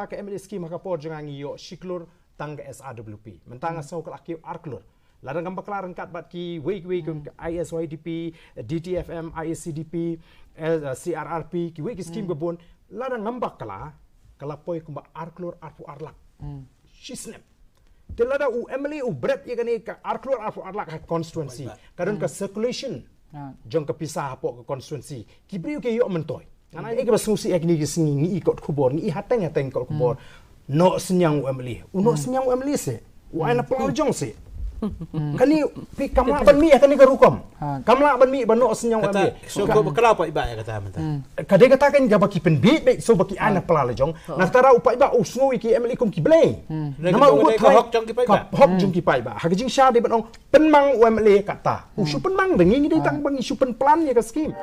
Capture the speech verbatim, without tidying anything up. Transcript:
Ka M L A scheme ha ka por jong nga ngi ïoh shi klur tang ka S R W P. Mynta nga sngew ka la kiew ar klur. Lada ngam bakla ryngkat bad kiwei kiwei kum ka I S Y D P, D T F M, I S C D P, eh, C R R P, kiwei ki scheme ka bun. Lada ngam bakla, ka la poi kumba ar klur arphew ar lak. Shi snem. Te lada u M L A u bret ïa kane ka ar klur arphew ar lak ha constituency. Ka don ka circulation jong ka pisa hapoh ka constituency. Ki briew ki ïoh myntoi. Ngan ai ïa kaba sngewsih ïa kine ki sngi ngi i kot khubor, ngi i hateng hateng kot khubor. Noh synñiang u M L A. U noh synñiang u M L A se. U ai na pla jong se. Kane phi kam lah ban mih ïa kane ka rukom. Kam lah ban mih ba noh synñiang u M L A. Kata so ko bakla paidbah ïa kata mynta. Ka dei kata kan kaba ki pynbit bit so ba ki ai na pla la jong. Na kata ra u paidbah u sngew ïa ki M L A kum ki blei. Namar u ka hok jong ki paidbah. Ka hok jong ki paidbah. Ha ka jingshisha dei ban ong pynmang u M L A kata. U shu pynmang da ngi, ngi dei tang ba ngi shu pynplan ïa ka scheme.